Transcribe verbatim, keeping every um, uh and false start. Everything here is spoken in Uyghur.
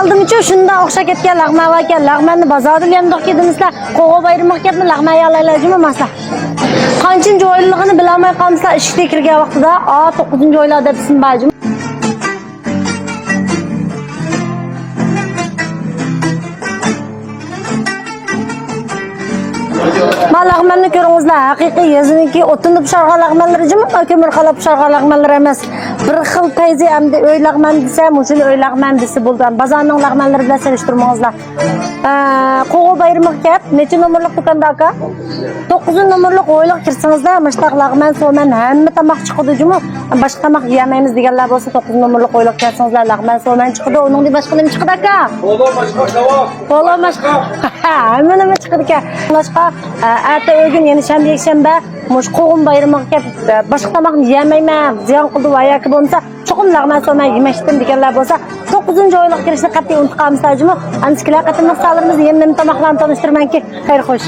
دېمىچۇ شۇنداق ئوخشاپ كەتكەن لەغمەن باركەن، لەغمەننى بازاردا يەمدۇق كىدىمىسلە، قوغۇ بايرىمىغا كەپمۇ لەغمەن يەلەيلەيجىمۇ ماسلا. قانچىنچە ئويلىغىنى بىلەلمەي قالمىسا، ئىشىكتىن كىرگەن ۋاقتىدا، ئا، توققۇزىنچى ئويلا دەپ ئىسمى بارجىمۇ. ما لەغمەننى كۆرۈڭىزلەر، ھەقىقىي يېزىنىڭكى ئوتۇندا پىشارغان لەغمەنلىرى جىمما، كۆمۈر قالاپ پىشارغان لەغمەنلىرى ئەمەس. بىر خىل پەيزى ئەمدى ئۆي لەغمەن دېسە، مۇشۇنى ئۆي لەغمەن دېسە بولىدۇ. بازارنىڭ لەغمەنلىرى بىلەن سېلىشتۇرمىڭىزلار. ئە، قوغۇ بايرىمىغا كەپ، نەچچە نومۇرلۇق دۇكاندا ئاكا؟ توققۇزىنچى نومۇرلۇق ھويلىغا كىرسىڭىزلەر، مۇشتاق لەغمەن، سومەن، ھەممە تاماق چىقىدۇ جۇمۇ. باشقا تاماق يېيەلمەيمىز دېگەنلەر بولسا، توققۇزىنچى نومۇرلۇق ھويلىغا كەلسىڭىزلەر، لەغمەن، سومەن چىقىدۇ. ئۇنىڭدىن باشقا نېمە چىقىدۇ ئاكا؟ پولو، ماشقا، كاۋاپ. پولو، ماشقا. ھەممە نېمە چىقىدىكەن. شۇڭلاشقا، ئە، ئەتە ئۆگۈن يەنە شەنبە، يەكشەنبە، مۇشۇ قوغۇن بايرىمىغا كەپ، ئە، باشقا تاماقنى يېيەلمەيمەن، زىيان قىلىدۇ ۋە ياكى بولمىسا، چوقۇم لەغمەن سومەن يېمەكچىدىم دېگەنلەر بولسا، توققۇزىنچى ئويلىغا كىرىشنى قەتئىي ئۇنتۇپ قالمىسىلەر جۇمۇ. ئەمدى كېلەر قېتىملىق سانلىرىمىزدا يەنە نېمە تاماقلارنى تونۇشتۇرىمەنكى. خەير خوش.